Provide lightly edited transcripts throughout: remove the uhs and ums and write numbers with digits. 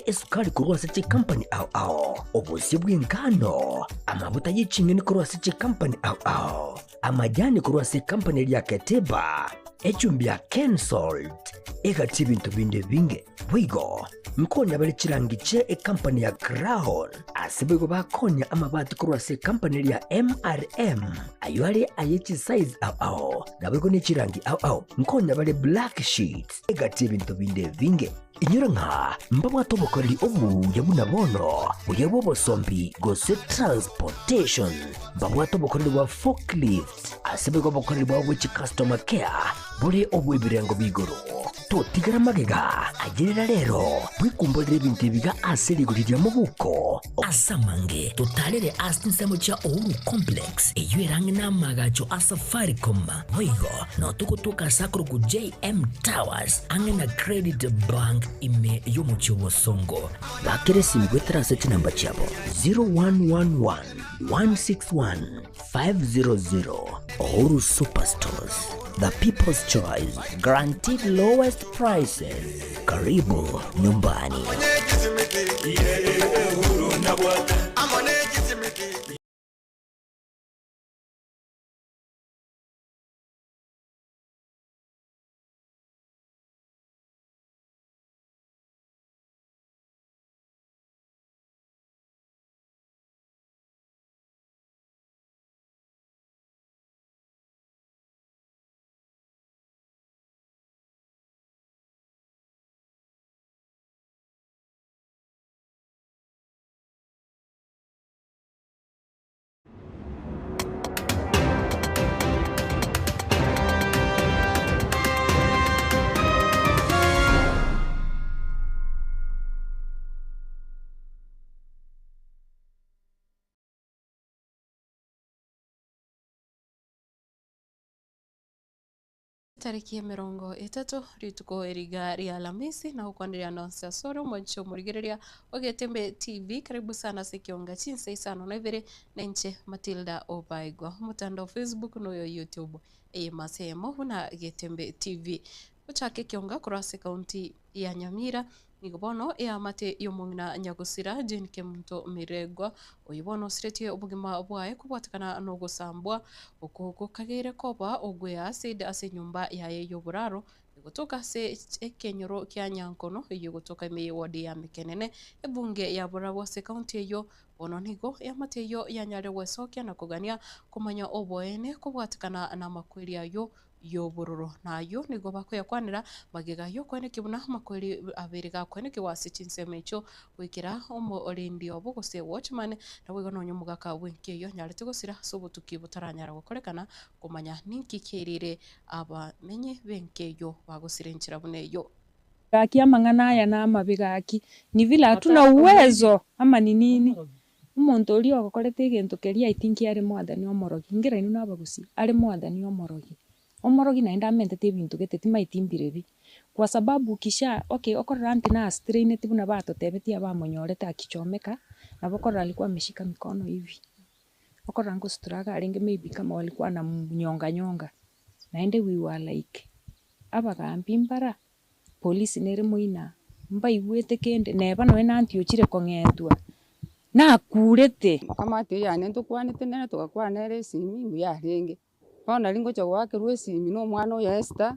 esukari korwa ase chikampani ao ao, obosie bw'engano, amabuta ye ching'eni korwa ase chikampani ao ao, amajani korwa ase ekampani eria ya Keteba, echumbi ya Kensalt, egati ebinto binde ebinge. Boigo nkonya bare chirangi chie ekampani ya Crown, ase boigo bakonya amabati korwa ase ekampani eria ya MRM, ayio are aye chisize ao ao, naboigo ne chirangi ao ao. Nkonya bare black sheets, egati ebinto binde ebinge. Inyora ng'a mbabwate obokoreri obuya buna bono, buya bw'obosombi gose transportation. Mbabwate obokoreri bwa forklift, ase boigo obokoreri bwabo bwe chicustomer care bore obw'ebirengo b'igoro. Totigera magega, ayerera rero, bwekumborere ebinto ebiga ase rigori ria mobuko. Ase amange, totarere ase chinsemo chia Uhuru Complex, eyio ere ang'e n'amaagacho a Safaricom. Boigo, nao togotoka ase akorokwa JM Towers, ang'e na Credit Bank ime y'omochie o Bosongo. Bakera esimi goetera ase chinamba chiabo 0111 161 500. Uhuru Superstores, the people's choice, guaranteed lowest prices. Karibu nyumbani. Tariki emerongo etato, rituko eriga ria Alamisi, na gokwaneria nonsi asore omonche omorigereria o Getembe TV, karibu sana ase ekionga chinsa isano na ibere, na inche Matilda Obaigwa. Omotandao Facebook na oyo YouTube eye mase eyemo buna Getembe TV. Gochaka ekionga korwa ase ekaunti ya Nyamira, Nigo bono eamate y'omong'ina nyagosira Jane Kemunto Miregwa, oyio bono osiretie obogima bwaye kobwatekana nogosambwa oko gokageire koba ogw'eacid ase enyomba yaye y'oboraro egotoka ase ekenyoro kia Nyankono eyio egotoka ime y'eward ya Mekenene ebunge ya Borabu ase ekaunti eyio. Bono nigo eamate eyio yanyarire gwesokia na kogania komanya oboene kobwatekana namakweri ayio y'obororo, na ayio nigo bakoyakwanera magega y'okoenekia buna amakweri abere gakoenekigwa ase chinsemo echio goikera omorendi obo gose watchman, naboigo nonya omogaka bw'enka eyio anyarete gosira ase obotuki botaranyara gokorekana komanya ninki kiairire abamenyi b'enka eyio bagosira enchera buna eyio. Gaki amang'ana aya namabe gaki, ni vile hatuna uwezo ama ni nini? Omonto oria ogokorete egento keria I think are mwathani omorogi, ingira inwe nabagusii, are mwathani omorogi. Omorogi naende amentete ebinto gete timaeti mbirebi. Kwa sababu ukisha okay okorora nti nastraineti buna batotebetie abamonyorete akichomeka, nabo okorora alikuwa ameshika mikono hivi, okorora ngostraga arenge maybe kama walikuwa wanamnyonga nyonga, naende we were like abagambi mbara. Polisi nere moina, mbaigwete kende, neba nonya na aunty ochire kong'entwa, nakurete. Amate eyane ntokwanete nere togakwana nere esimi mbuya arenge. Bono nari ngocha goakerwa esimi na omwana oyo Esther,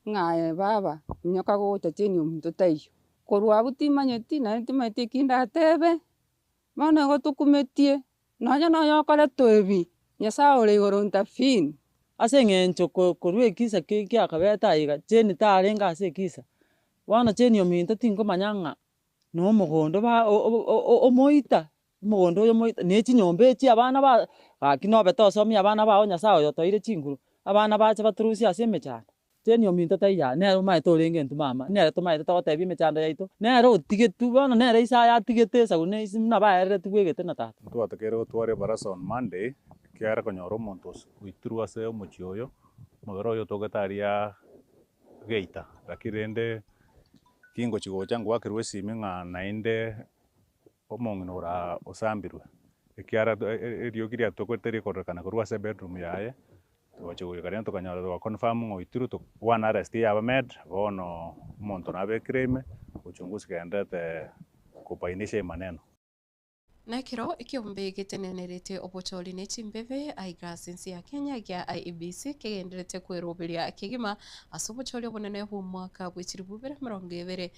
ng'a aye baba minyoka gocha cheni omonto taiyo. Korwa abwo timanyeti naende timanyeti eki ndatebe, bono igo tokumetie, Nonya noyokoretwe ebi, Nyasae ore igoro intervene. Ase eng'encho korwa ekisa kiakabete aiga, Jane tarenge ase ekisa, bono Jane ominto tinkomanya ng'a na omogondo ba omoita, omogondo oyo omoita na echinyomba echi abana ba gaki nobe tosomia abana bao Nyasaye oyo otoire chinguru, abana bache batorusie ase emechando. Jane ominto taiyo aa, nere omaete orenge intwe mama, nere tomaete togotebia emechando yaito, nere otigetwe bono nere ise aye atigete esabu na ise buna baereretigwe egete na tata. Ntwatakeire gotwara ebarasa on Monday, ekiagera konyora omonto ose oitirwe ase omochie oyo, omobere oye otogete aria geita. Lakini rende kingochi gocha ngoakerwa esimi ng'a naende omong'ina ora osambirwe, ekiagera eriogi riatokorete rikororekana korwa ase ebedroom yaye, Togochia goika rende tokanyora toga confirm ng'a oitirwe to one arrest yaba made, bono omonto nabekire ime, uchunguzi genderete. Kobainisha emaneno. Na ekero ekiombe getenenerete obochori ne chimbebe aiga ase ense ya Kenya gia IEBC kegendererete kweroberia kegima ase obochori obonene bw'omwaka bwe chilifu ibere emerongo ebere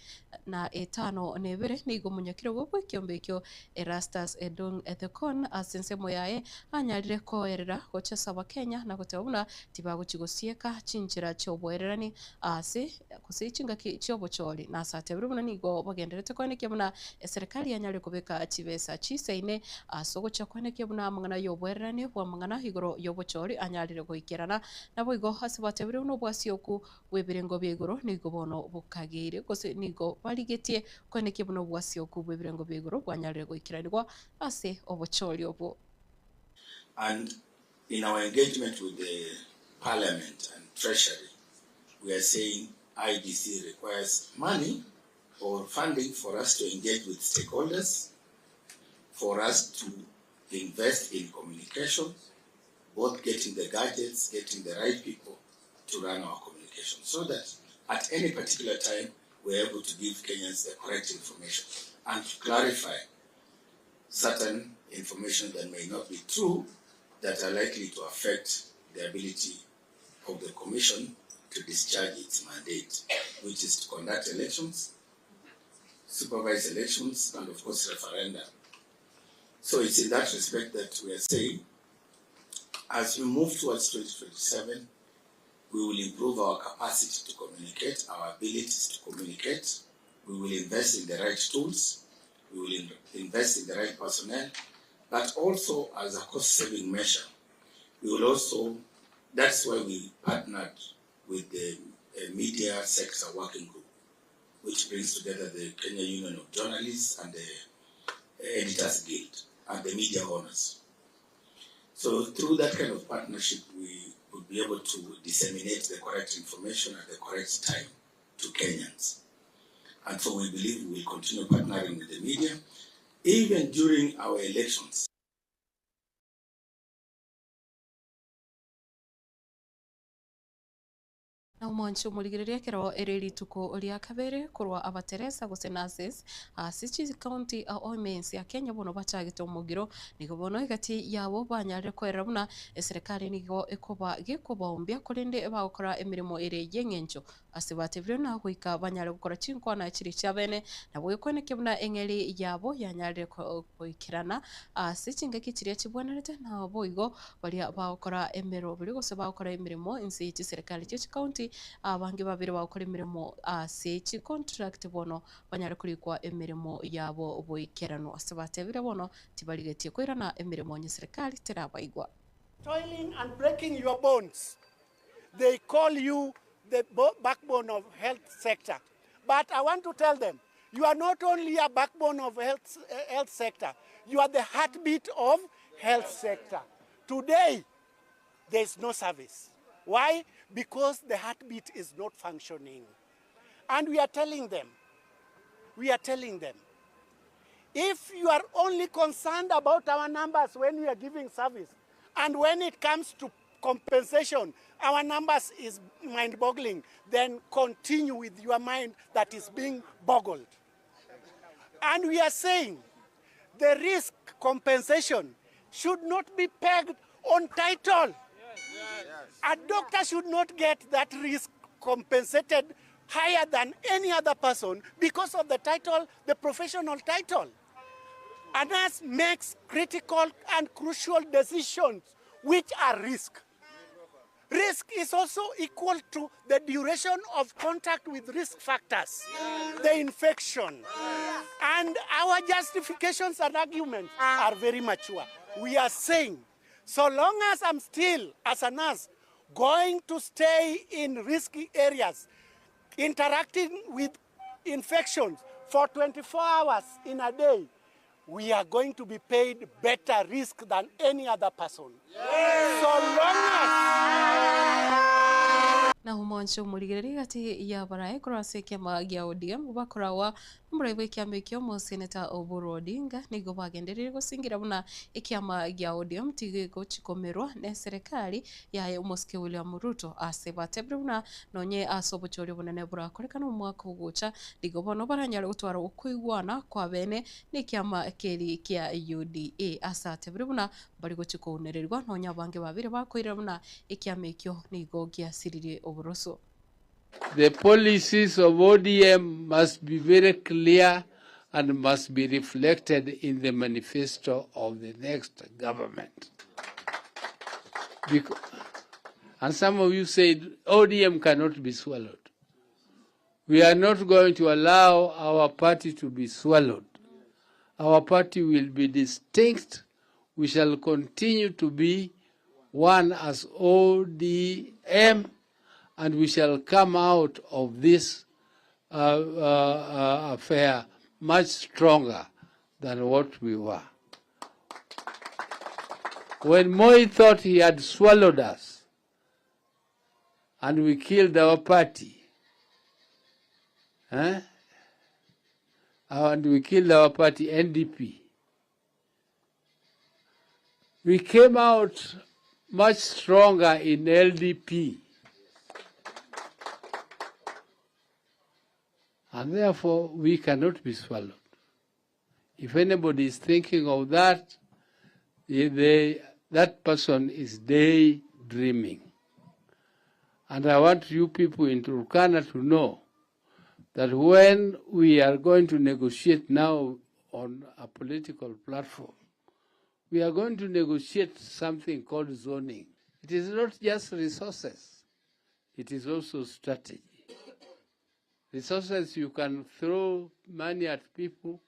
na etano na ebere nigo omonyakerogo bw'ekiombe ekio Erastus Edung Ethekon ase ensemo yaye anyarire koerera gochesa abakenya na goteba buna tibagochi gosieka chinchera chi'oboererani ase gose chingaki chi'obochori, na ase atebire buna nigo bagendererete koenekia buna eserekari yanyare kobeka chibesa chisaine ase ogochia koenekia buna amang'ana y'oboererani bw'amang'ana igoro y'obochori anyarire goikerana. Naboigo ase batebire buna obwasioku bw'ebirengo bia igoro nigo bono bokageire, gose nigo barigetie koenekia buna obwasioku bw'ebirengo bia igoro bwanyarire goikeranigwa ase obochori obwo. And in our engagement with the parliament and treasury, we are saying IEBC requires money or funding for us to engage with stakeholders, for us to invest in communication, both getting the gadgets, getting the right people to run our communication, so that at any particular time we're able to give Kenyans the correct information and to clarify certain information that may not be true that are likely to affect the ability of the Commission to discharge its mandate, which is to conduct elections, supervise elections, and of course referenda. So it's in that respect that we are saying, as we move towards 2027, we will improve our capacity to communicate, our abilities to communicate. We will invest in the right tools. We will invest in the right personnel, but also as a cost-saving measure, we will also, that's why we partnered with the Media Sector Working Group, which brings together the Kenya Union of Journalists and the Editors Guild and the media owners. So through that kind of partnership, we would be able to disseminate the correct information at the correct time to Kenyans. And so we believe we will continue partnering with the media, even during our elections. Na omwanche omorigereria ekero ere rituko ria kabere korwa abateresa gose nurses ase chicounty ao ime ense ya Kenya bono bachagete omogiro. Nigo bono egati yabo banyarire koerera buna eserekari nigo ekoba gekobaombia korende bagokora emeremo ere y'eng'encho ase batebire na goika banyare gokora chinkwana chiria chiabene nabo gekwenekia buna eng'eri yabo yanyarire goikerana ase chingaki chiria chibwenerete naboigo baria bagokora emeroberi gose bagokora emeremo inse ye chiserikali chie chicounty, abange babere bagokora emeremo ase chicontract bono banyare korikwa emeremo yabo boikeranu. Ase batebire bono tibarigetie koirana emeremo onye serikali terabaigwa. Toiling and breaking your bones. They call you the backbone of health sector. But I want to tell them, you are not only a backbone of health sector, you are the heartbeat of health sector. Today, there is no service. Why? Because the heartbeat is not functioning. And we are telling them, if you are only concerned about our numbers when we are giving service, and when it comes to compensation, our numbers is mind-boggling, then continue with your mind that is being boggled. And we are saying the risk compensation should not be pegged on title. A doctor should not get that risk compensated higher than any other person because of the title, the professional title. A nurse makes critical and crucial decisions which are risk. Risk is also equal to the duration of contact with risk factors, the infection. And our justifications and arguments are very mature. We are saying, so long as I'm still, as a nurse, going to stay in risky areas, interacting with infections for 24 hours in a day, we are going to be paid better risk than any other person. So long as... Na omwancho omorigereria gati y'abarayi korwa ase ekiama gia ODM bakorawa Omorai bw'ekiama ekio omoseneta Oburu Odinga nigo bagendereire gosingira buna ekiama gia ODM tigegochi komerwa neserekari yaye omosike William Ruto ase batebire buna nonye ase obochori obonene borakorekane omwaka ogocha nigo bono baranyare gotwara okoigwana kwabene nekiama keri kia UDA ase atebire buna mbari gochi kounererigwa nonye abange babere bakoirera buna ekiama ekio nigo giasiririe oboroso. The policies of ODM must be very clear and must be reflected in the manifesto of the next government. Because, and some of you said ODM cannot be swallowed. We are not going to allow our party to be swallowed. Our party will be distinct. We shall continue to be one as ODM, and we shall come out of this affair much stronger than what we were. When Moi thought he had swallowed us and we killed our party, eh? And we killed our party, NDP, we came out much stronger in LDP. And therefore, we cannot be swallowed. If anybody is thinking of that, that person is daydreaming. And I want you people in Turkana to know that when we are going to negotiate now on a political platform, we are going to negotiate something called zoning. It is not just resources, it is also strategy. Resources, you can throw money at people,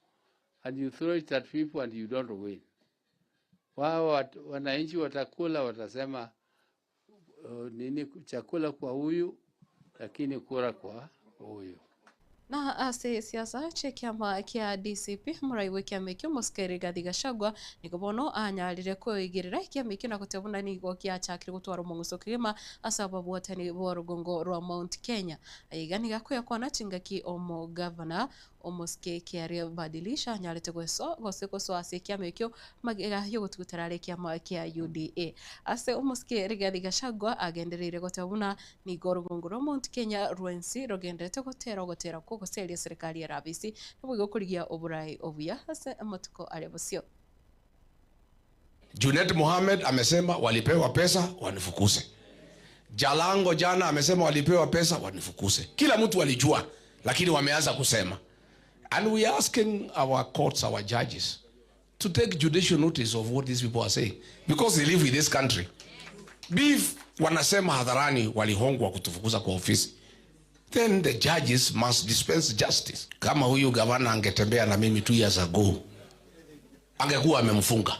and you throw it at people and you don't win. Wao wananchi watakula, watasema nini, chakula kwa huyu, lakini kura kwa huyu. Na ase siasa chi'ekiama kia DCP morai bw'ekiama ekio Mosike Rigathi Gachagua nigo bono anyarire koigerera ekiama ekio na goteba buna nigo giachakire gotwara omong'uso kegima ase ababwatani b'orugongo rwa Mount Kenya. Aiga nigo akoyakwana chingaki omogavana omosike Kiarie Badilisha anyarete goeso gose gosoa ase ekiama ekio magega yogotugutera are ekiama kia UDA. Ase omosike Rigathi Gachagua agendereire goteba buna nigo orugongo rwa Mount Kenya rwensi rogenderete gotera ogotera kw'ogoseria serikali ya Rabisi naboigo korigia oborai obuya ase amatuko are bosio. Junet Mohamed amesema walipewa pesa wanifukuse. Jalango jana amesema walipewa pesa wanifukuse. Kila mtu alijua, lakini wameanza kusema. And we are asking our courts, our judges to take judicial notice of what these people are saying because they live in this country. Beef wanasema hadharani walihongwa kutufukuza kwa ofisi. Then the judges must dispense justice. Kama huyu gavana angetembea na mimi 2 years ago, angekuwa amemfunga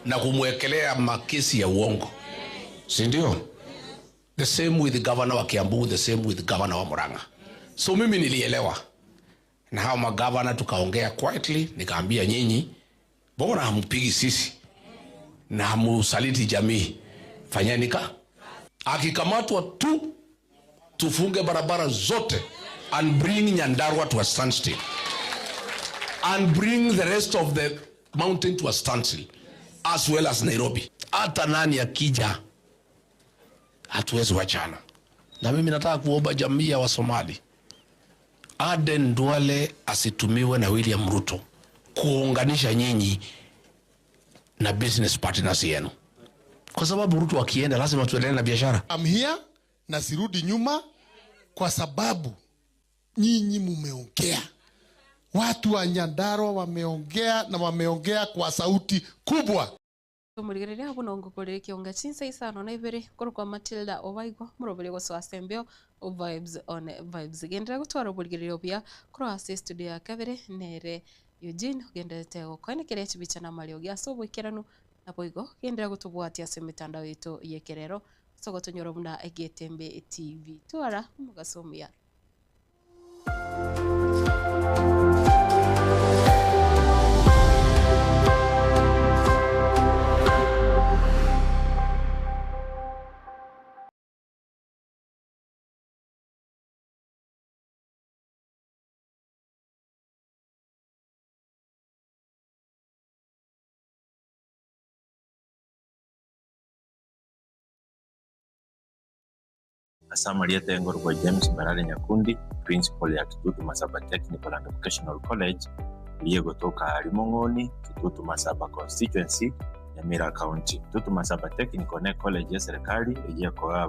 na kumwekelea makesi ya uongo, si ndio? The same with the governor wa Kiambu, the same with the governor wa Murang'a. So mimi nilielewa na hao magavana tukaongea quietly, nikaambia nyinyi, mbona hampigi sisi na hamusaliti jamii? Fanyeni ka akikamatwa tu tufunge barabara zote and bring Nyandarua to a standstill and bring the rest of the mountain to a standstill as well as Nairobi. Hata nani akija, hatuwezi wachana. Na mimi nataka kuomba jamii ya Wasomali, Aden Duale asitumiwe na William Ruto kuunganisha nyinyi na business partners yenu, kwa sababu Ruto akienda lazima tuendelee na biashara. I'm here na sirudi nyuma kwa sababu nyinyi mumeongea. Watu wa Nyandarua wameongea na wameongea kwa sauti kubwa. Omorigereria abwo nongokorere ekionga chinsa isano na ibere korokwa Matilda Obaigwa morobere gosoa ase embeo Vibes on Vibes. Genderera gotwara oborigereria obuya korwa ase studio ya kabere nere Eugene ogenderete gokoenekeria chibicha na amariogi ase oboikeranu naboigo genderera gotobwatia ase emitandao yaito ya ekerero ase ogotonyora buna Egetembe TV. Twara omogaso omuya. Ase amarieta engorokwa James Mbarare Nyakundi, Principal ya Kitutu Masaba Technical and Vocational College, eria egotoka aaria Mong'oni, Kitutu Masaba Constituency, Nyamira County. Kitutu Masaba Technical ne college y'eserekari eyio ekoa.